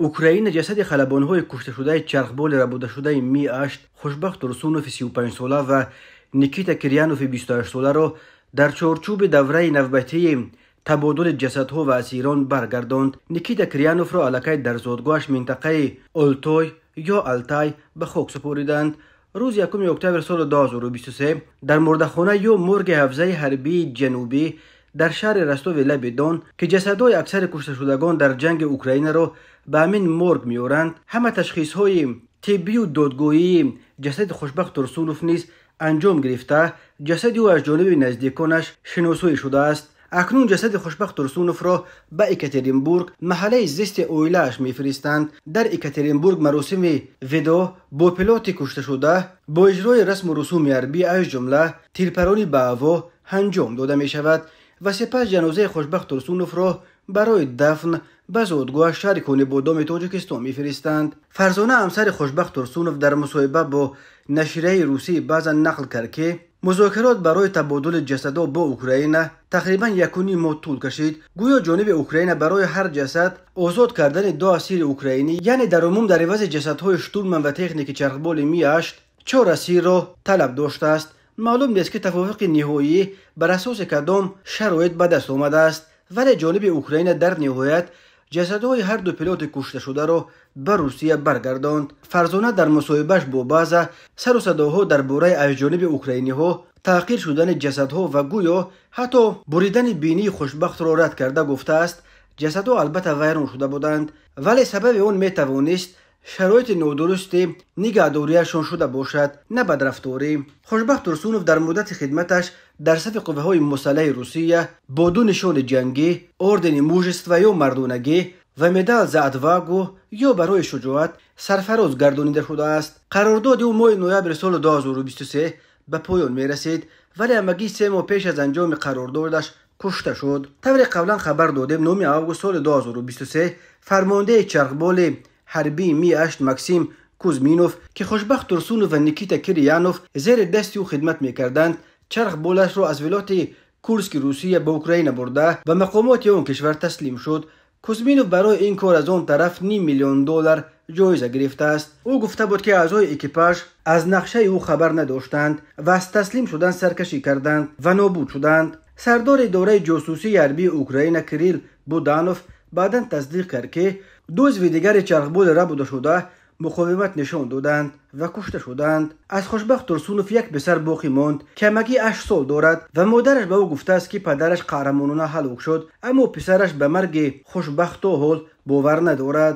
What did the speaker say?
Украина ҷасади халабонҳои кушташудаи чархболи рабудашудаи Ми-8 Хушбахт Турсунови 35сола ва Никита Кирьянови 28соларо дар чорчӯби давраи навбатии табодули ҷасадҳо ва асирон баргардонд. Никита Кирьяновро аллакай дар зодгоҳаш минтақаи Олтой ё Алтай ба хок супориданд. Рӯзи 1 октябри соли 2023 дар мурдахона ё морги ҳавзаи ҳарбии ҷанубӣ дар шаҳри Ростови лаби Дон, ки ҷасадҳои аксари кушташудагон дар ҷанги Украинаро ба ҳамин морг меоранд, ҳама ташхисҳои тиббию додгоҳии ҷасади Хушбахт Турсунов низ анҷом гирифта, ҷасади ӯ аз ҷониби наздиконаш шиносоӣ шудааст. Акнун ҷасади Хушбахт Турсуновро ба Екатеринбург, маҳаллаи зисти оилааш мефиристанд. Дар Екатеринбург маросими видо бо пилоти кушташуда бо иҷрои расму русуми ҳарбӣ, аз ҷумла тирпаронӣ ба ҳаво, анҷом дода мешавад ва сипас ҷанозаи Хушбахт Турсуновро барои дафн ба зодгоҳаш шаҳри Конибодоми Тоҷикистон мефиристанд. Фарзона, ҳамсари Хушбахт Турсунов, дар мусоҳиба бо нашрияи русӣ баъзан нақл кард, ки музокирот барои табодули ҷасадҳо бо Украина тақрибан 1,5 моҳ тӯл кашид. Гӯё ҷониби Украина барои ҳар ҷасад озод кардани ду асири украинӣ, яъне дар умум дар ивази ҷасадҳои штурман ва техники чархболи Ми-8 чор асирро талаб доштааст. Маълум нест, ки тавофуқи ниҳоӣ бар асоси кадом шароит ба даст омадааст, вале ҷониби Украина дар ниҳоят ҷасадҳои ҳарду пилоти кушташударо ба Русия баргардонд. Фарзона дар мусоҳибааш бо База сару садоҳо дар бораи аз ҷониби украиниҳо таъқир шудани ҷасадҳо ва гӯё ҳатто буридани бинии Хушбахтро рад карда гуфтааст, ҷасадҳо албатта вайрон шуда буданд, вале сабаби он метавонист шароити нодурусти нигаҳдориашон шуда бошад, на бадрафторӣ. Хушбахт Турсунов дар муддати хидматаш дар сафи қувваҳои мусаллаҳи Русия бо ду нишони ҷангӣ, ордени мужества ё мардонагӣ ва медал «За отвагу» ё барои шуҷоат сарфароз гардонида шудааст. Қарордоди ӯ моҳи ноябри соли 2023 ба поён мерасид, вале ҳамагӣ 3 моҳ пеш аз анҷоми қарордодаш кушта шуд. Тавре қаблан хабар додем, 9 август соли 2023 фармондеҳи чархболи ҳарбии Ми-8 Максим Кузминов, ки Хушбахт Турсунов ва Никита Кирьянов зери дасти ӯ хидмат мекарданд, чархболашро аз вилояти Курски Русия ба Украина бурда, ба мақомоти он кишвар таслим шуд. Кузминов барои ин кор аз он тараф ним миллион доллар ҷоиза гирифтааст. Ӯ гуфта буд, ки аъзои экипаж аз нақшаи ӯ хабар надоштанд ва аз таслим шудан саркашӣ карданд ва нобуд шуданд. Сардори идораи ҷосусии ҳарбии Украина Кирилл Буданов баъдан тасдиқ кард, ки ду узви дигари чархболи рабудашуда муқовимат нишон доданд ва кушта шуданд. Аз Хушбахт Турсунов як писар боқӣ монд, ки ҳамагӣ 8 сол дорад ва модараш ба ӯ гуфтааст, ки падараш қаҳрамонона ҳалок шуд, аммо писараш ба марги Хушбахт то ҳол бовар надорад.